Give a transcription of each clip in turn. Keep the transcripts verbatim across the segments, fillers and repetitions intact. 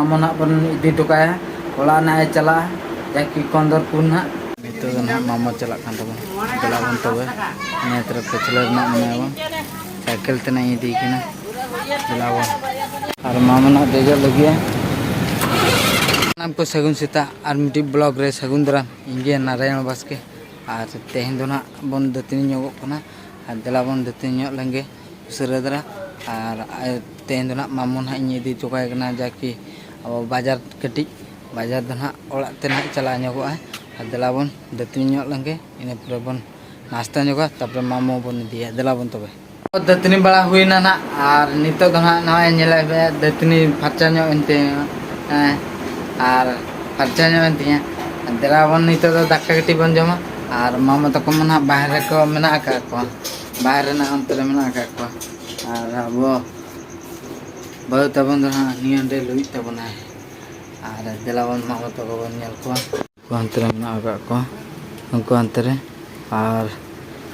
ᱢᱟᱢᱚ ᱱᱟᱦᱟᱜ ᱵᱚᱱ ᱤᱫᱤ ᱦᱚᱴᱚ ᱠᱟᱭᱟ, ᱚᱲᱟᱜ ᱱᱟᱦᱟᱜ ᱮ ᱪᱟᱞᱟᱜᱼᱟ, ᱡᱟᱠᱤ ᱠᱚᱱᱫᱚᱨᱯᱩᱨ ᱱᱟᱦᱟᱜ᱾ ᱱᱤᱛᱚᱜ ᱫᱚ ᱱᱟᱦᱟᱜ ᱢᱟᱢᱚ ᱪᱟᱞᱟᱜ ᱠᱟᱱ ᱛᱟᱵᱚᱱᱟ᱾ ᱫᱮᱞᱟ ᱵᱚᱱ ᱛᱚᱵᱮ, ᱱᱤᱭᱟᱹ ᱛᱚᱨᱚᱯ ᱯᱟᱹᱪᱷᱞᱟᱹ ᱨᱮᱱᱟᱜ ᱢᱮᱱᱟᱭᱟ ᱵᱚᱱ, ᱥᱟᱭᱠᱮᱞ ᱛᱮ ᱱᱟᱦᱟᱜ ᱤᱧ ᱤᱫᱤᱭᱮ ᱠᱟᱱᱟ᱾ ᱫᱮᱞᱟ ᱵᱚᱱ᱾ ᱟᱨ ᱢᱟᱢᱚ ᱱᱟᱦᱟᱜ ᱫᱮᱡᱚᱜ ᱞᱟᱹᱜᱤᱫ᱾ ᱥᱟᱱᱟᱢ ᱠᱚ ᱥᱟᱹᱜᱩᱱ ᱥᱮᱛᱟᱜ ᱟᱨ ᱢᱤᱫᱴᱤᱡ ᱵᱞᱚᱜ ᱨᱮ ᱥᱟᱹᱜᱩᱱ ᱫᱟᱨᱟᱢ᱾ ᱤᱧ ᱜᱮ ᱱᱟᱨᱟᱭᱚᱱ ᱵᱟᱥᱠᱮ᱾ ᱟᱨ ᱛᱮᱦᱮᱧ ᱫᱚ ᱱᱟᱦᱟᱜ ᱵᱚᱱ ᱫᱟᱹᱛᱟᱹᱱᱤ ᱧᱚᱜᱚᱜ ᱠᱟᱱᱟ᱾ ᱟᱨ ᱫᱮᱞᱟ ᱵᱚᱱ ᱫᱟᱹᱛᱟᱹᱱᱤ ᱧᱚᱜ ᱞᱮᱱᱜᱮ ᱩᱥᱟᱹᱨᱟ ᱫᱷᱟᱨᱟ᱾ ᱟᱨ, ᱟᱨ ᱛᱮᱦᱮᱧ ᱫᱚ ᱱᱟᱦᱟᱜ ᱢᱟᱢᱚ ᱱᱟᱦᱟᱜ ᱤᱧ ᱤᱫᱤ ᱦᱚᱴᱚ ᱠᱟᱭ ᱠᱟᱱᱟ, ᱡᱟᱠᱤ ᱟᱵᱚ ᱵᱟᱡᱟᱨ ᱠᱟᱹᱴᱤᱡ, ᱵᱟᱡᱟᱨ ᱫᱚ ᱱᱟᱦᱟᱜ ᱚᱲᱟᱜ ᱛᱮ ᱱᱟᱦᱟᱜ ᱪᱟᱞᱟᱣ ᱧᱚᱜᱚᱜᱼᱟ᱾ ᱟᱨ ᱫᱮᱞᱟ ᱵᱚᱱ ᱫᱟᱹᱛᱟᱹᱱᱤ ᱧᱚᱜ ᱞᱮᱱᱜᱮ, ᱤᱱᱟᱹ ᱯᱚᱨᱮ ᱵᱚᱱ ᱱᱟᱥᱛᱟ ᱧᱚᱜᱟ, ᱛᱟᱯᱚᱨᱮ ᱢᱟᱢᱚ ᱵᱚᱱ ᱤᱫᱤᱭᱟ᱾ ᱫᱮᱞᱟ ᱵᱚᱱ ᱛᱚᱵᱮ᱾ ᱫᱟᱹᱛᱟᱹᱱᱤ ᱵᱟᱲᱟ ᱦᱩᱭᱱᱟ ᱱᱟᱜ, ᱟᱨ ᱱᱤᱛᱚᱜ ᱫᱚ ᱱᱟᱜ ᱱᱚᱜᱼᱚᱭ ᱧᱮᱞᱮᱫ ᱯᱮ, ᱫᱟᱹᱛᱟᱹᱱᱤ ᱯᱷᱟᱨᱪᱟ ᱧᱚᱜ ᱮᱱ ᱛᱤᱧᱟ, ᱦᱮᱸ, ᱟᱨ ᱯᱷᱟᱨᱪᱟ ᱧᱚᱜ ᱮᱱ ᱛᱤᱧᱟ᱾ ᱫᱮᱞᱟ ᱵᱚᱱ ᱱᱤᱛᱚᱜ ᱫᱚ ᱫᱟᱠᱟ ᱠᱟᱹᱴᱤᱡ ᱵᱚᱱ ᱡᱚᱢᱟ, ᱟᱨ ᱢᱟᱢᱟ ᱛᱟᱠᱚ ᱢᱟ ᱱᱟᱜ ᱵᱟᱦᱨᱮ ᱠᱚ ᱢᱮᱱᱟᱜ ᱟᱠᱟᱫ ᱠᱚᱣᱟ, ᱵᱟᱦᱨᱮ ᱨᱮᱱᱟᱜ ᱚᱱᱛᱮ ᱨᱮ ᱢᱮᱱᱟᱜ ᱟᱠᱟᱫ ᱠᱚᱣᱟ, ᱟᱨ ᱟᱵᱚ ᱵᱟᱹᱦᱩ ᱛᱟᱵᱚᱱ ᱫᱚ ᱱᱟᱜ ᱱᱤᱭᱟᱹ ᱚᱸᱰᱮ ᱞᱩᱭᱮᱫ ᱛᱟᱵᱚᱱᱟᱭ, ᱟᱨ ᱫᱮᱞᱟ ᱵᱚᱱ ᱢᱟᱢᱟ ᱛᱟᱠᱚ ᱵᱚᱱ ᱧᱮᱞ ᱠᱚᱣᱟ᱾ ᱩᱱᱠᱩ ᱦᱟᱱᱛᱮ ᱨᱮ ᱢᱮᱱᱟᱜ ᱟᱠᱟᱫ ᱠᱚᱣᱟ, ᱩᱱᱠᱩ ᱦᱟᱱᱛᱮ ᱨᱮ᱾ ᱟᱨ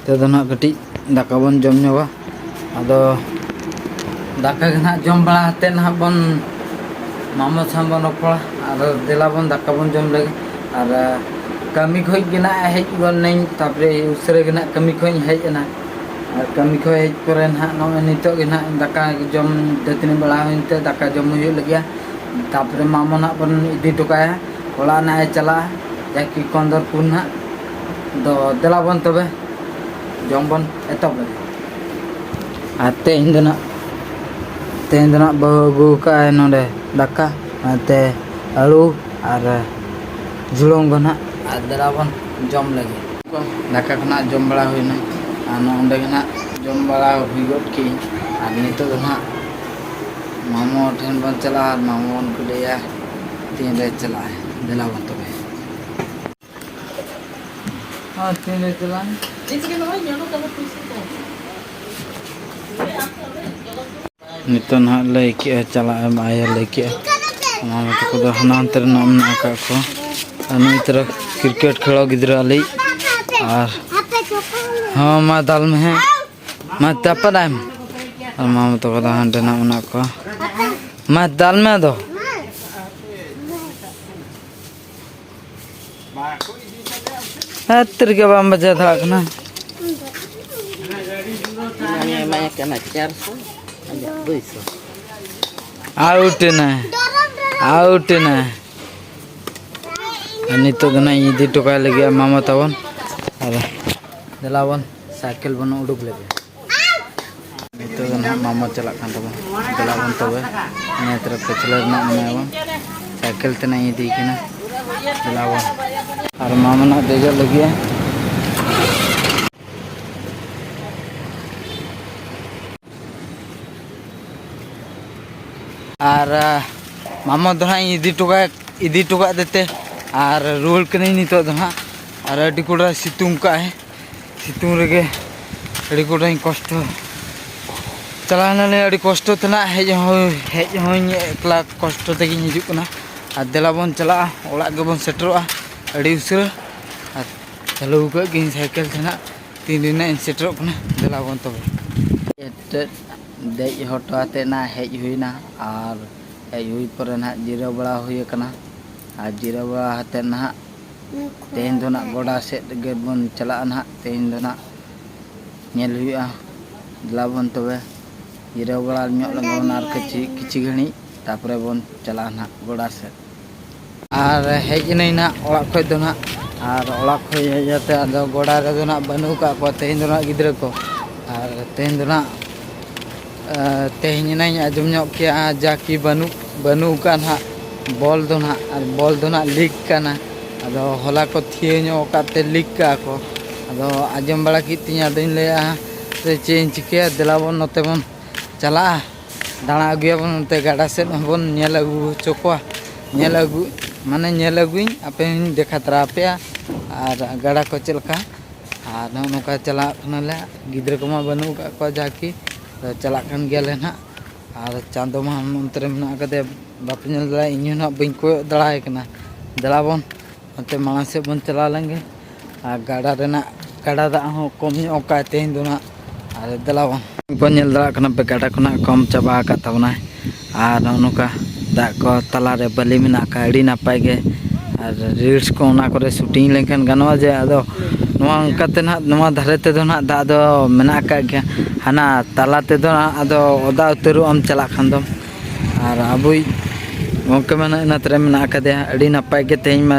ᱱᱤᱛᱚᱜ ᱫᱚ ᱱᱟᱦᱟᱜ ᱠᱟᱹᱴᱤᱡ ᱫᱟᱠᱟ ᱵᱚᱱ ᱡᱚᱢ ᱧᱚᱜᱟ᱾ ᱟᱫᱚ ᱫᱟᱠᱟ ᱜᱮ ᱱᱟᱦᱟᱜ ᱡᱚᱢ ᱵᱟᱲᱟ ᱠᱟᱛᱮᱫ ᱱᱟᱦᱟᱜ ᱵᱚᱱ ᱢᱟᱢᱚ ᱥᱟᱶ ᱵᱚᱱ ᱨᱚᱯᱚᱲᱟ᱾ ᱟᱫᱚ ᱫᱮᱞᱟ ᱵᱚᱱ ᱫᱟᱠᱟ ᱵᱚᱱ ᱡᱚᱢ ᱞᱮᱜᱮ᱾ ᱟᱨ ᱠᱟᱹᱢᱤ ᱠᱷᱚᱡ ᱜᱮ ᱱᱟᱦᱟᱜ ᱦᱮᱡ ᱜᱚᱫ ᱱᱟᱹᱧ, ᱛᱟᱨᱯᱚᱨᱮ ᱩᱥᱟᱹᱨᱟ ᱜᱮ ᱱᱟᱦᱟᱜ ᱠᱟᱹᱢᱤ ᱠᱷᱚᱡ ᱤᱧ ᱦᱮᱡ ᱮᱱᱟ᱾ ᱟᱨ ᱠᱟᱹᱢᱤ ᱠᱷᱚᱡ ᱦᱮᱡ ᱯᱚᱨᱮ ᱱᱟᱦᱟᱜ ᱱᱚᱜᱼᱚᱭ ᱱᱤᱛᱚᱜ ᱜᱮ ᱱᱟᱦᱟᱜ ᱫᱟᱠᱟ ᱡᱚᱢ, ᱫᱟᱹᱛᱟᱹᱱᱤ ᱵᱟᱲᱟ ᱦᱩᱭᱮᱱ ᱛᱮ ᱫᱟᱠᱟ ᱡᱚᱢ ᱦᱩᱭᱩᱜ ᱞᱟᱹᱜᱤᱫᱼᱟ᱾ ᱛᱟᱯᱚᱨᱮ ᱢᱟᱢᱚ ᱱᱟᱦᱟᱜ ᱵᱚᱱ ᱤᱫᱤ ᱦᱚᱴᱚ ᱠᱟᱭᱟ, ᱚᱲᱟᱜ ᱱᱟᱦᱟᱜ ᱮ ᱪᱟᱞᱟᱜᱼᱟ, ᱡᱟᱠᱤ ᱠᱚᱱᱫᱚᱨᱯᱩᱨ ᱱᱟᱦᱟᱜ᱾ ᱫᱚ ᱫᱮᱞᱟ ᱵᱚᱱ ᱛᱚᱵᱮ, ᱡᱚᱢ ᱵᱚᱱ ᱮᱛᱚᱦᱚᱵ ᱞᱮᱜᱮ᱾ ᱟᱨ ᱛᱮᱦᱮᱧ ᱫᱚ ᱱᱟᱦᱟᱜ, ᱛᱮᱦᱮᱧ ᱫᱚ ᱱᱟᱦᱟᱜ ᱵᱟᱹᱦᱩ ᱟᱹᱜᱩ ᱠᱟᱜᱼᱟᱭ ᱱᱚᱰᱮ ᱫᱟᱠᱟ, ᱚᱱᱟᱛᱮ ᱟᱹᱞᱩ ᱟᱨ ᱡᱩᱞᱩᱝ ᱫᱚ ᱱᱟᱦᱟᱜ᱾ ᱟᱨ ᱫᱮᱞᱟ ᱵᱚᱱ ᱡᱚᱢ ᱞᱮᱜᱮ᱾ ᱫᱟᱠᱟ ᱠᱚ ᱱᱟᱦᱟᱜ ᱡᱚᱢ ᱵᱟᱲᱟ ᱦᱩᱭᱱᱟ, ᱟᱨ ᱱᱚᱜᱼᱚ ᱱᱚᱰᱮ ᱜᱮ ᱱᱟᱦᱟᱜ ᱡᱚᱢ ᱵᱟᱲᱟ ᱦᱩᱭ ᱜᱚᱫ ᱠᱮᱜᱼᱟᱹᱧ᱾ ᱟᱨ ᱱᱤᱛᱚᱜ ᱫᱚ ᱱᱟᱦᱟᱜ ᱢᱟᱢᱚ ᱴᱷᱮᱱ ᱵᱚᱱ ᱪᱟᱞᱟᱜᱼᱟ, ᱟᱨ ᱢᱟᱢᱚ ᱵᱚᱱ ᱠᱩᱞᱤᱭᱮᱭᱟ ᱛᱤᱱᱨᱮ ᱪᱟᱞᱟᱜᱼᱟᱭ᱾ ᱫᱮᱞᱟ ᱵᱚᱱ ᱛᱚᱵᱮ᱾ ᱦᱮᱸ, ᱛᱤᱱᱨᱮ ᱪᱟᱞᱟᱜᱼᱟᱭ? ᱱᱤᱛᱚᱜ ᱱᱟᱦᱟᱜ ᱞᱟᱹᱭ ᱠᱮᱜᱼᱟ, ᱪᱟᱞᱟᱜ ᱮᱢ ᱟᱭᱳ ᱞᱟᱹᱭ ᱠᱮᱜᱼᱟ᱾ ᱚᱱᱟ ᱛᱟᱠᱚ ᱫᱚ ᱦᱟᱱᱟ ᱚᱱᱛᱮ ᱨᱮ ᱱᱟᱜ ᱢᱮᱱᱟᱜ ᱟᱠᱟᱫ ᱠᱚᱣᱟ᱾ ᱟᱨ ᱱᱩᱭ ᱛᱚᱨᱟ ᱠᱨᱤᱠᱮᱴ ᱠᱷᱮᱞᱟ ᱜᱤᱫᱽᱨᱟᱹ ᱟᱞᱮ᱾ ᱟᱨ ᱦᱚᱸ, ᱢᱟ ᱫᱟᱞ ᱢᱮ ᱦᱮᱸ᱾ ᱢᱟ ᱪᱟᱯᱟᱫ ᱟᱭ ᱢᱮ᱾ ᱟᱨ ᱢᱟᱢᱟ ᱛᱟᱠᱚ ᱫᱚ ᱦᱟᱸᱰᱮ ᱱᱟᱜ ᱢᱮᱱᱟᱜ ᱠᱚᱣᱟ᱾ ᱢᱟ ᱫᱟᱞ ᱢᱮ ᱟᱫᱚ᱾ ᱦᱟᱛ ᱨᱮᱜᱮ ᱵᱟᱢ ᱵᱟᱡᱟᱣ ᱫᱟᱲᱮᱭᱟᱜ ᱠᱟᱱᱟ᱾ ᱮᱢᱟᱭ, ᱮᱢᱟᱭ ᱠᱟᱱᱟ ᱪᱟᱨᱥᱚ, ᱟᱞᱮ ᱫᱩᱭᱥᱚ᱾ ᱟᱣᱩᱴ ᱮᱱᱟᱭ, ᱟᱣᱩᱴ ᱮᱱᱟᱭ᱾ ᱟᱨ ᱱᱤᱛᱚᱜ ᱫᱚ ᱱᱟᱜ ᱤᱧ ᱤᱫᱤ ᱦᱚᱴᱚ ᱠᱟᱭ ᱞᱟᱹᱜᱤᱫ ᱢᱟᱢᱟ ᱛᱟᱵᱚᱱ᱾ ᱟᱨ ᱫᱮᱞᱟ ᱵᱚᱱ ᱥᱟᱭᱠᱮᱞ ᱵᱚᱱ ᱩᱰᱩᱠ ᱞᱮᱜᱮ᱾ ᱱᱤᱛᱚᱜ ᱫᱚ ᱱᱟᱦᱟᱜ ᱢᱟᱢᱚ ᱪᱟᱞᱟᱜ ᱠᱟᱱ ᱛᱟᱵᱚᱱ᱾ ᱫᱮᱞᱟ ᱵᱚᱱ ᱛᱚᱵᱮ, ᱱᱤᱭᱟᱹ ᱛᱟᱨᱟ ᱯᱟᱹᱪᱷᱞᱟᱹ ᱨᱮᱱᱟᱜ ᱢᱮᱱᱟᱭᱟ ᱵᱚᱱ᱾ ᱥᱟᱭᱠᱮᱞ ᱛᱮ ᱱᱟᱜ ᱤᱧ ᱤᱫᱤᱭᱮ ᱠᱟᱱᱟ᱾ ᱫᱮᱞᱟ ᱵᱚᱱ᱾ ᱟᱨ ᱢᱟᱢᱚ ᱱᱟᱜ ᱫᱮᱡᱚᱜ ᱞᱟᱹᱜᱤᱫ᱾ ᱟᱨ, ᱟ, ᱢᱟᱢᱚ ᱫᱚ ᱱᱟᱜ ᱤᱧ ᱤᱫᱤ ᱦᱚᱴᱚ ᱠᱟᱭ, ᱤᱫᱤ ᱦᱚᱴᱚ ᱠᱟᱫᱮ ᱛᱮ ᱟᱨ ᱨᱩᱣᱟᱹᱲ ᱠᱟᱹᱱᱟᱹᱧ ᱱᱤᱛᱚᱜ ᱫᱚ ᱱᱟᱜ᱾ ᱟᱨ ᱟᱹᱰᱤ ᱠᱚᱰᱨᱟ ᱥᱤᱛᱩᱝ ᱠᱟᱜᱼᱟᱭ᱾ ᱥᱤᱛᱩᱝ ᱨᱮᱜᱮ ᱟᱹᱰᱤ ᱠᱚᱴᱷᱤᱱ ᱠᱚᱥᱴᱚ᱾ ᱪᱟᱞᱟᱣ ᱮᱱᱟᱞᱤᱧ ᱟᱹᱰᱤ ᱠᱚᱥᱴᱚ ᱛᱮ ᱱᱟᱜ, ᱦᱮᱡ ᱦᱚᱸ, ᱦᱮᱡ ᱦᱚᱸᱧ ᱮᱠᱞᱟ ᱠᱚᱥᱴᱚ ᱛᱮᱜᱮᱧ ᱦᱤᱡᱩᱜ ᱠᱟᱱᱟ᱾ ᱟᱨ ᱫᱮᱞᱟ ᱵᱚᱱ ᱪᱟᱞᱟᱜᱼᱟ, ᱚᱲᱟᱜ ᱜᱮᱵᱚᱱ ᱥᱮᱴᱮᱨᱚᱜᱼᱟ ᱟᱹᱰᱤ ᱩᱥᱟᱹᱨᱟ᱾ ᱟᱨ ᱪᱟᱹᱞᱩ ᱟᱠᱟᱫ ᱜᱤᱭᱟᱹᱧ ᱥᱟᱭᱠᱮᱞ ᱛᱮ ᱱᱟᱜ, ᱛᱤᱱ ᱨᱮ ᱱᱟᱜ ᱤᱧ ᱥᱮᱴᱮᱨᱚᱜ ᱠᱟᱱᱟ, ᱫᱮᱞᱟ ᱵᱚᱱ ᱛᱚᱵᱮ᱾ ᱫᱮᱡ ᱦᱚᱴᱚ ᱟᱛᱮ ᱱᱟᱜ ᱦᱮᱡ ᱦᱩᱭᱱᱟ, ᱟᱨ ᱦᱮᱡ ᱦᱩᱭ ᱯᱚᱨᱮ ᱱᱟᱜ ᱡᱤᱨᱟᱹᱣ ᱵᱟᱲᱟ ᱦᱩᱭ ᱟᱠᱟᱱᱟ᱾ ᱟᱨ ᱡᱤᱨᱟᱹᱣ ᱵᱟᱲᱟ ᱠᱟᱛᱮ ᱱᱟᱦᱟᱜ ᱛᱮᱦᱮᱧ ᱫᱚ ᱱᱟᱜ ᱜᱚᱰᱟ ᱥᱮᱫ ᱜᱮᱵᱚᱱ ᱪᱟᱞᱟᱜᱼᱟ ᱱᱟᱦᱟᱜ᱾ ᱛᱮᱦᱮᱧ ᱫᱚ ᱱᱟᱜ ᱧᱮᱞ ᱦᱩᱭᱩᱜᱼᱟ᱾ ᱫᱮᱞᱟ ᱵᱚᱱ ᱛᱚᱵᱮ ᱡᱤᱨᱟᱹᱣ ᱵᱟᱲᱟ ᱧᱚᱜ ᱞᱮᱱ ᱜᱮᱵᱚᱱ ᱟᱨ ᱠᱤᱪᱷᱤ, ᱠᱤᱪᱷᱤ ᱜᱷᱟᱹᱲᱤᱡ, ᱛᱟᱨᱯᱚᱨᱮ ᱵᱚᱱ ᱪᱟᱞᱟᱜᱼᱟ ᱱᱟᱜ ᱜᱚᱰᱟ ᱥᱮᱫ᱾ ᱟᱨ ᱦᱮᱡ ᱮᱱᱟᱹᱧ ᱱᱟᱜ ᱚᱲᱟᱜ ᱠᱷᱚᱡ ᱫᱚ ᱱᱟᱜ, ᱟᱨ ᱚᱲᱟᱜ ᱠᱷᱚᱡ ᱦᱮᱡ ᱠᱟᱛᱮ ᱟᱫᱚ ᱜᱚᱰᱟ ᱨᱮᱫᱚ ᱱᱟᱜ ᱵᱟᱹᱱᱩᱜ ᱟᱠᱟᱫ ᱠᱚᱣᱟ ᱛᱮᱦᱮᱧ ᱫᱚ ᱱᱟᱜ ᱜᱤᱫᱽᱨᱟᱹ ᱠᱚ᱾ ᱟᱨ ᱛᱮᱦᱮᱧ ᱫᱚ ᱱᱟᱜ, ᱟ, ᱛᱮᱦᱮᱧ ᱮᱱᱟᱧ ᱟᱸᱡᱚᱢ ᱧᱚᱜ ᱠᱮᱜᱼᱟ ᱡᱟ ᱠᱤ ᱵᱟᱹᱱᱩᱜ, ᱵᱟᱹᱱᱩᱜ ᱟᱠᱟᱫ ᱱᱟᱜ ᱵᱚᱞ ᱫᱚ ᱱᱟᱜ, ᱟᱨ ᱵᱚᱞ ᱫᱚ ᱱᱟᱜ ᱞᱤᱠ ᱠᱟᱱᱟ᱾ ᱟᱫᱚ ᱦᱚᱞᱟ ᱠᱚ ᱛᱷᱤᱭᱟᱹ ᱧᱚᱜ ᱟᱠᱟᱫ ᱛᱮ ᱞᱤᱠ ᱠᱟᱜᱼᱟ ᱠᱚ᱾ ᱟᱫᱚ ᱟᱸᱡᱚᱢ ᱵᱟᱲᱟ ᱠᱮᱫ ᱛᱤᱧ, ᱟᱫᱚᱧ ᱞᱟᱹᱭᱟ ᱥᱮ ᱪᱮᱫ ᱤᱧ ᱪᱤᱠᱟᱹᱭᱟ, ᱫᱮᱞᱟ ᱵᱚᱱ ᱱᱚᱛᱮ ᱵᱚᱱ ᱪᱟᱞᱟᱜᱼᱟ, ᱫᱟᱬᱟ ᱟᱹᱜᱩᱭᱟᱵᱚᱱ, ᱱᱚᱛᱮ ᱜᱟᱰᱟ ᱥᱮᱫ ᱦᱚᱸᱵᱚᱱ ᱧᱮᱞ ᱟᱹᱜᱩ ᱦᱚᱪᱚ ᱠᱚᱣᱟ᱾ ᱧᱮᱞ ᱟᱹᱜᱩ, ᱢᱟᱱᱮ ᱧᱮᱞ ᱟᱹᱜᱩᱭᱟᱹᱧ, ᱟᱯᱮ ᱦᱚᱸᱧ ᱫᱮᱠᱷᱟ ᱛᱟᱨᱟ ᱟᱯᱮᱭᱟ᱾ ᱟᱨ ᱜᱟᱰᱟ ᱠᱚ ᱪᱮᱫ ᱞᱮᱠᱟ, ᱟᱨ ᱱᱚᱜᱼᱚ ᱱᱚᱝᱠᱟ ᱪᱟᱞᱟᱜ ᱠᱟᱱᱟᱞᱮ᱾ ᱜᱤᱫᱽᱨᱟᱹ ᱠᱚᱢᱟ ᱵᱟᱹᱱᱩᱜ ᱟᱠᱟᱫ ᱠᱚᱣᱟ, ᱡᱟᱠᱤ ᱟᱫᱚ ᱪᱟᱞᱟᱜ ᱠᱟᱱ ᱜᱮᱭᱟᱞᱮ ᱱᱟᱦᱟᱜ᱾ ᱟᱨ ᱪᱟᱸᱫᱚ ᱢᱟ ᱚᱱᱛᱮ ᱨᱮ ᱢᱮᱱᱟᱜ ᱟᱠᱟᱫᱮᱭᱟ, ᱵᱟᱯᱮ ᱧᱮᱞ ᱫᱟᱲᱮᱭᱟᱜᱼᱟ, ᱤᱧ ᱦᱚᱸ ᱱᱟᱦᱟᱜ ᱵᱟᱹᱧ ᱠᱚᱭᱚᱜ ᱫᱟᱲᱮᱭᱟᱭ ᱠᱟᱱᱟ᱾ ᱫᱮᱞᱟ ᱵᱚᱱ ᱚᱱᱛᱮ ᱢᱟᱲᱟᱝ ᱥᱮᱫ ᱵᱚᱱ ᱪᱟᱞᱟᱣ ᱞᱮᱱ ᱜᱮ᱾ ᱟᱨ ᱜᱟᱰᱟ ᱨᱮᱱᱟᱜ, ᱜᱟᱰᱟ ᱫᱟᱜ ᱦᱚᱸ ᱠᱚᱢ ᱧᱚᱜ ᱠᱟᱜᱼᱟ ᱛᱮᱦᱮᱧ ᱫᱚ ᱱᱟᱦᱟᱜ᱾ ᱟᱨ ᱫᱮᱞᱟ ᱵᱚᱱ ᱠᱚ ᱧᱮᱞ ᱫᱟᱲᱮᱭᱟᱜ ᱠᱟᱱᱟ ᱯᱮ, ᱜᱟᱰᱟ ᱠᱷᱚᱱᱟᱜ ᱠᱚᱢ ᱪᱟᱵᱟ ᱟᱠᱟᱫ ᱛᱟᱵᱚᱱᱟᱭ᱾ ᱟᱨ ᱱᱚᱜᱼᱚ ᱱᱚᱝᱠᱟ ᱫᱟᱜ ᱠᱚ ᱛᱟᱞᱟᱨᱮ ᱵᱟᱹᱞᱤ ᱢᱮᱱᱟᱜ ᱟᱠᱟᱫ, ᱟᱹᱰᱤ ᱱᱟᱯᱟᱭ ᱜᱮ᱾ ᱟᱨ ᱨᱤᱞᱥ ᱠᱚ ᱚᱱᱟ ᱠᱚᱨᱮ ᱥᱩᱴᱤᱝ ᱞᱮᱱᱠᱷᱟᱱ ᱜᱟᱱᱚᱜᱼᱟ ᱡᱮ, ᱟᱫᱚ ᱱᱚᱣᱟ ᱚᱱᱠᱟᱛᱮ ᱱᱟᱦᱟᱜ ᱱᱚᱣᱟ ᱫᱷᱟᱨᱮ ᱛᱮᱫᱚ ᱱᱟᱦᱟᱜ ᱫᱟᱜ ᱫᱚ ᱢᱮᱱᱟᱜ ᱟᱠᱟᱫ ᱜᱮᱭᱟ, ᱦᱟᱱᱟ ᱛᱟᱞᱟ ᱛᱮᱫᱚ ᱱᱟᱦᱟᱜ ᱟᱫᱚ ᱚᱫᱟ ᱩᱛᱟᱹᱨᱚᱜ ᱟᱢ ᱪᱟᱞᱟᱜ ᱠᱷᱟᱱ ᱫᱚ᱾ ᱟᱨ ᱟᱵᱚᱭᱤᱡ ᱜᱚᱢᱠᱮ ᱢᱟ ᱱᱟᱦᱟᱜ ᱤᱱᱟᱹ ᱛᱟᱨᱮ ᱢᱮᱱᱟᱜ ᱟᱠᱟᱫᱮᱭᱟ, ᱟᱹᱰᱤ ᱱᱟᱯᱟᱭ ᱜᱮ ᱛᱮᱦᱮᱧ ᱢᱟ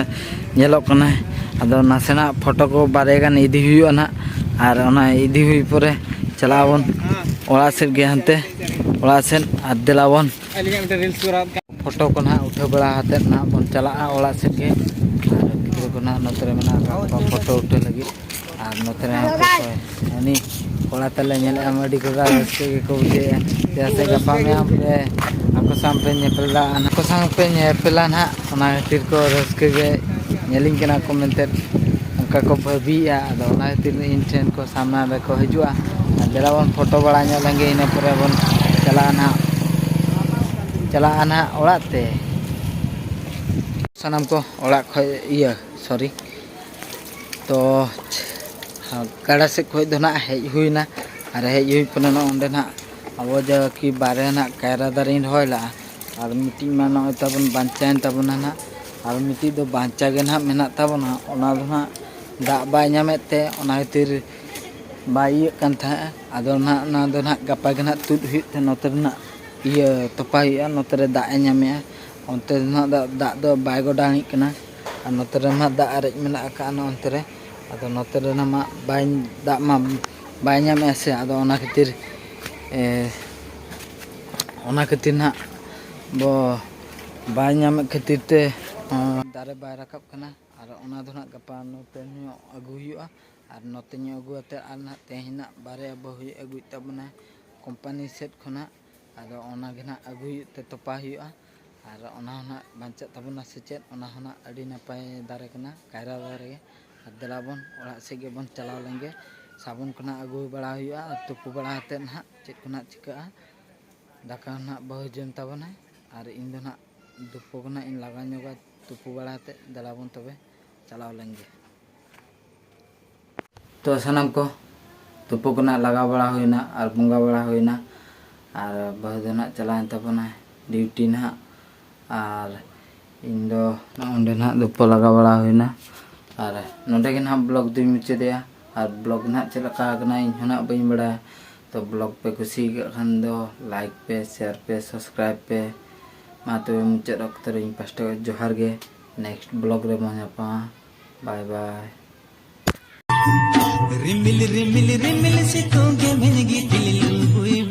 ᱧᱮᱞᱚᱜ ᱠᱟᱱᱟᱭ᱾ ᱟᱫᱚ ᱱᱟᱥᱮᱱᱟᱜ ᱯᱷᱳᱴᱳ ᱠᱚ ᱵᱟᱨᱭᱟ ᱜᱟᱱ ᱤᱫᱤ ᱦᱩᱭᱩᱜᱼᱟ ᱱᱟᱦᱟᱜ, ᱟᱨ ᱚᱱᱟ ᱤᱫᱤ ᱦᱩᱭ ᱯᱚᱨᱮ ᱪᱟᱞᱟᱜ ᱟᱵᱚᱱ ᱚᱲᱟᱜ ᱥᱮᱫ ᱜᱮ, ᱦᱟᱱᱛᱮ ᱚᱲᱟᱜ ᱥᱮᱫ, ᱟᱨ ᱫᱮᱞᱟ ᱵᱚᱱ ᱟᱹᱞᱤᱧᱟᱜ ᱢᱤᱫᱴᱮᱱ ᱨᱤᱞᱥ ᱠᱚᱨᱟᱣ᱾ ᱯᱷᱳᱴᱳ ᱠᱚ ᱱᱟᱦᱟᱜ ᱩᱴᱷᱟᱹᱣ ᱵᱟᱲᱟ ᱠᱟᱛᱮᱫ ᱱᱟᱦᱟᱜ ᱵᱚᱱ ᱪᱟᱞᱟᱜᱼᱟ ᱚᱲᱟᱜ ᱥᱮᱫ ᱜᱮ᱾ ᱟᱨ ᱜᱤᱫᱽᱨᱟᱹ ᱠᱚ ᱱᱟᱦᱟᱜ ᱱᱚᱛᱮ ᱨᱮ ᱢᱮᱱᱟᱜ ᱟᱠᱟᱫ ᱠᱚᱣᱟ ᱯᱷᱳᱴᱳ ᱩᱴᱷᱟᱹᱣ ᱞᱟᱹᱜᱤᱫ᱾ ᱟᱨ ᱱᱚᱛᱮ ᱨᱮ ᱦᱚᱸ ᱠᱚ ᱦᱟᱹᱱᱤ ᱠᱚᱲᱟ ᱛᱟᱞᱮ ᱧᱮᱞᱮᱫᱼᱟ, ᱟᱹᱰᱤ ᱠᱚᱲᱟ ᱨᱟᱹᱥᱠᱟᱹ ᱜᱮᱠᱚ ᱵᱩᱡᱷᱟᱹᱣᱮᱫᱼᱟ᱾ ᱪᱮᱫᱟᱜ ᱥᱮ ᱜᱟᱯᱟ ᱢᱮᱭᱟᱝ ᱯᱮ ᱟᱠᱚ ᱥᱟᱶ ᱯᱮ ᱧᱮᱯᱮᱞᱟ, ᱟᱠᱚ ᱥᱟᱶ ᱯᱮ ᱧᱮᱯᱮᱞᱟ ᱱᱟᱦᱟᱜ, ᱚᱱᱟ ᱠᱷᱟᱹᱛᱤᱨ ᱠᱚ ᱨᱟᱹᱥᱠᱟᱹ ᱜᱮ ᱧᱮᱞᱤᱧ ᱠᱟᱱᱟ ᱠᱚ ᱢᱮᱱᱛᱮ ᱚᱱᱠᱟ ᱠᱚ ᱵᱷᱟᱹᱵᱤᱭᱮᱫᱼᱟ᱾ ᱟᱫᱚ ᱚᱱᱟ ᱠᱷᱟᱹᱛᱤᱨ ᱤᱧ ᱴᱷᱮᱱ ᱠᱚ ᱥᱟᱢᱱᱟ ᱨᱮᱠᱚ ᱦᱤᱡᱩᱜᱼᱟ᱾ ᱟᱨ ᱫᱮᱞᱟ ᱵᱚᱱ ᱯᱷᱳᱴᱳ ᱵᱟᱲᱟ ᱧᱚᱜ ᱞᱮᱱᱜᱮ, ᱤᱱᱟᱹ ᱯᱚᱨᱮ ᱵᱚᱱ ᱪᱟᱞᱟᱜᱼᱟ ᱱᱟᱦᱟᱜ, ᱪᱟᱞᱟᱜᱼᱟ ᱱᱟᱦᱟᱜ ᱚᱲᱟᱜ ᱛᱮ᱾ ᱥᱟᱱᱟᱢ ᱠᱚ ᱚᱲᱟᱜ ᱠᱷᱚᱡ, ᱤᱭᱟᱹ, ᱥᱚᱨᱤ, ᱛᱚ ᱜᱟᱰᱟ ᱥᱮᱫ ᱠᱷᱚᱡ ᱫᱚ ᱱᱟᱦᱟᱜ ᱦᱮᱡ ᱦᱩᱭᱱᱟ᱾ ᱟᱨ ᱦᱮᱡ ᱦᱩᱭ ᱯᱚᱨᱮ ᱱᱚᱜᱼᱚ ᱚᱸᱰᱮ ᱱᱟᱦᱟᱜ ᱟᱵᱚ ᱡᱟ ᱠᱤ ᱵᱟᱨᱦᱮ ᱱᱟᱦᱟᱜ ᱠᱟᱭᱨᱟ ᱫᱟᱨᱮᱧ ᱨᱚᱦᱚᱭ ᱞᱟᱜᱼᱟ᱾ ᱟᱨ ᱢᱤᱫᱴᱤᱡ ᱢᱟ ᱱᱚᱜᱼᱚᱭ ᱛᱟᱵᱚᱱ ᱵᱟᱧᱪᱟᱣᱮᱱ ᱛᱟᱵᱚᱱᱟ ᱱᱟᱦᱟᱜ, ᱟᱨ ᱢᱤᱫᱴᱤᱡ ᱫᱚ ᱵᱟᱧᱪᱟᱣ ᱜᱮ ᱱᱟᱦᱟᱜ ᱢᱮᱱᱟᱜ ᱛᱟᱵᱚᱱᱟ, ᱚᱱᱟ ᱫᱚ ᱱᱟᱦᱟᱜ ᱫᱟᱜ ᱵᱟᱭ ᱧᱟᱢᱮᱫ ᱛᱮ ᱚᱱᱟ ᱠᱷᱟᱹᱛᱤᱨ ᱵᱟᱭ ᱤᱭᱟᱹᱜ ᱠᱟᱱ ᱛᱟᱦᱮᱸᱫᱼᱟ᱾ ᱟᱫᱚ ᱱᱟᱦᱟᱜ ᱚᱱᱟ ᱫᱚ ᱱᱟᱦᱟᱜ ᱜᱟᱯᱟ ᱜᱮ ᱱᱟᱦᱟᱜ ᱛᱩᱫ ᱦᱩᱭᱩᱜ ᱛᱮ ᱱᱚᱛᱮ ᱨᱮᱱᱟᱜ ᱤᱭᱟᱹ ᱛᱚᱯᱟ ᱦᱩᱭᱩᱜᱼᱟ, ᱱᱚᱛᱮ ᱨᱮ ᱫᱟᱜ ᱮ ᱧᱟᱢᱮᱜᱼᱟ᱾ ᱚᱱᱛᱮ ᱫᱚ ᱱᱟᱦᱟᱜ ᱫᱟᱜ, ᱫᱟᱜ ᱫᱚ ᱵᱟᱭ ᱜᱚᱰᱟᱱᱤᱜ ᱠᱟᱱᱟ᱾ ᱟᱨ ᱱᱚᱛᱮ ᱨᱮ ᱱᱟᱦᱟᱜ ᱫᱟᱜ ᱟᱨᱮᱡ ᱢᱮᱱᱟᱜ ᱟᱠᱟᱫᱼᱟ ᱱᱚᱜᱼᱚ ᱱᱚᱛᱮ ᱨᱮ᱾ ᱟᱫᱚ ᱱᱚᱛᱮ ᱨᱮ ᱱᱟᱦᱟᱜ ᱢᱟ ᱵᱟᱭ, ᱫᱟᱜ ᱢᱟ ᱵᱟᱭ ᱧᱟᱢᱮᱜᱼᱟ ᱥᱮ, ᱟᱫᱚ ᱚᱱᱟ ᱠᱷᱟᱹᱛᱤᱨ, ᱮ, ᱚᱱᱟ ᱠᱷᱟᱹᱛᱤᱨ ᱱᱟᱦᱟᱜ ᱵᱚ ᱵᱟᱭ ᱧᱟᱢᱮᱫ ᱠᱷᱟᱹᱛᱤᱨ ᱛᱮ, ᱦᱚᱸ, ᱫᱟᱨᱮ ᱵᱟᱭ ᱨᱟᱠᱟᱵ ᱠᱟᱱᱟ᱾ ᱟᱨ ᱚᱱᱟ ᱫᱚ ᱱᱟᱦᱟᱜ ᱜᱟᱯᱟ ᱱᱚᱛᱮ ᱧᱚᱜ ᱟᱹᱜᱩ ᱦᱩᱭᱩᱜᱼᱟ᱾ ᱟᱨ ᱱᱚᱛᱮ ᱧᱚᱜ ᱟᱹᱜᱩ ᱠᱟᱛᱮᱫ ᱟᱨ ᱱᱟᱦᱟᱜ ᱛᱮᱦᱮᱧ ᱱᱟᱦᱟᱜ ᱵᱟᱨᱭᱟ ᱵᱟᱹᱦᱩᱭ ᱟᱹᱜᱩᱭᱮᱫ ᱛᱟᱵᱚᱱᱟ ᱠᱳᱢᱯᱟᱱᱤ ᱥᱮᱫ ᱠᱷᱚᱱᱟᱜ᱾ ᱟᱫᱚ ᱚᱱᱟ ᱜᱮ ᱱᱟᱦᱟᱜ ᱟᱹᱜᱩ ᱦᱩᱭᱩᱜ ᱛᱮ ᱛᱚᱯᱟ ᱦᱩᱭᱩᱜᱼᱟ᱾ ᱟᱨ ᱚᱱᱟ ᱦᱚᱸ ᱱᱟᱦᱟᱜ ᱵᱟᱧᱪᱟᱜ ᱛᱟᱵᱚᱱᱟ ᱥᱮ ᱪᱮᱫ, ᱚᱱᱟ ᱦᱚᱸ ᱱᱟᱦᱟᱜ ᱟᱹᱰᱤ ᱱᱟᱯᱟᱭ ᱫᱟᱨᱮ ᱠᱟᱱᱟ, ᱠᱟᱭᱨᱟ ᱫᱟᱨᱮ ᱜᱮ᱾ ᱟᱨ ᱫᱮᱞᱟ ᱵᱚᱱ ᱚᱲᱟᱜ ᱥᱮᱫ ᱜᱮᱵᱚᱱ ᱪᱟᱞᱟᱣ ᱞᱮᱱ ᱜᱮ᱾ ᱥᱟᱵᱚᱱ ᱠᱚ ᱱᱟᱦᱟᱜ ᱟᱹᱜᱩ ᱵᱟᱲᱟ ᱦᱩᱭᱩᱜᱼᱟ᱾ ᱟᱨ ᱛᱩᱯᱩ ᱵᱟᱲᱟ ᱠᱟᱛᱮᱫ ᱱᱟᱦᱟᱜ ᱪᱮᱫ ᱠᱚ ᱱᱟᱦᱟᱜ ᱪᱤᱠᱟᱹᱜᱼᱟ, ᱫᱟᱠᱟ ᱱᱟᱦᱟᱜ ᱵᱟᱹᱦᱩ ᱡᱚᱢ ᱛᱟᱵᱚᱱᱟᱭ᱾ ᱟᱨ ᱤᱧ ᱫᱚ ᱱᱟᱦᱟᱜ ᱛᱩᱯᱩ ᱠᱚ ᱱᱟᱦᱟᱜ ᱤᱧ ᱞᱟᱜᱟ ᱧᱚᱜᱟ᱾ ᱛᱩᱯᱩ ᱵᱟᱲᱟ ᱠᱟᱛᱮᱫ ᱫᱮᱞᱟ ᱵᱚᱱ ᱛᱚᱵᱮ ᱪᱟᱞᱟᱣ ᱞᱮᱱ ᱜᱮ᱾ ᱛᱚ ᱥᱟᱱᱟᱢ ᱠᱚ ᱛᱩᱯᱩ ᱠᱚ ᱱᱟᱦᱟᱜ ᱞᱟᱜᱟᱣ ᱵᱟᱲᱟ ᱦᱩᱭᱱᱟ ᱟᱨ ᱵᱚᱸᱜᱟ ᱵᱟᱲᱟ ᱦᱩᱭᱱᱟ᱾ ᱟᱨ ᱵᱟᱹᱦᱩ ᱫᱚ ᱱᱟᱦᱟᱜ ᱪᱟᱞᱟᱣᱮᱱ ᱛᱟᱵᱚᱱᱟᱭ ᱰᱤᱭᱩᱴᱤ ᱱᱟᱦᱟᱜ᱾ ᱟᱨ ᱤᱧ ᱫᱚ ᱱᱚᱜᱼᱚ ᱱᱚᱸᱰᱮ ᱱᱟᱦᱟᱜ ᱫᱷᱩᱯᱟᱹ ᱞᱟᱜᱟᱣ ᱵᱟᱲᱟ ᱦᱩᱭᱱᱟ᱾ ᱟᱨ ᱱᱚᱸᱰᱮ ᱜᱮ ᱱᱟᱦᱟᱜ vlog ᱫᱩᱧ ᱢᱩᱪᱟᱹᱫᱮᱜᱼᱟ᱾ ᱟᱨ vlog ᱱᱟᱦᱟᱜ ᱪᱮᱫ ᱞᱮᱠᱟ ᱟᱠᱟᱱᱟ, ᱤᱧ ᱦᱚᱸ ᱱᱟᱦᱟᱜ ᱵᱟᱹᱧ ᱵᱟᱲᱟᱭᱟ᱾ ᱛᱚ vlog ᱯᱮ ᱠᱩᱥᱤ ᱟᱠᱟᱫ ᱠᱷᱟᱱ ᱫᱚ like ᱯᱮ, share ᱯᱮ, subscribe ᱯᱮ᱾ ᱢᱟ ᱛᱚᱵᱮ ᱢᱩᱪᱟᱹᱫ ᱚᱠᱛᱚ ᱨᱮ ᱤᱧ ᱯᱟᱥᱴᱟ ᱠᱷᱚᱱ ᱡᱚᱦᱟᱨ ᱜᱮ᱾ Next vlog ᱨᱮ ᱵᱚᱱ ᱧᱟᱯᱟᱢᱟ᱾ Bye bye. ᱨᱤᱢᱤᱞ ᱨᱤᱢᱤᱞ ᱨᱤᱢᱤᱞ ᱥᱤᱛᱩᱝ ᱜᱮ ᱢᱮᱱ ᱜᱤᱛᱤᱞ ᱦᱩᱭ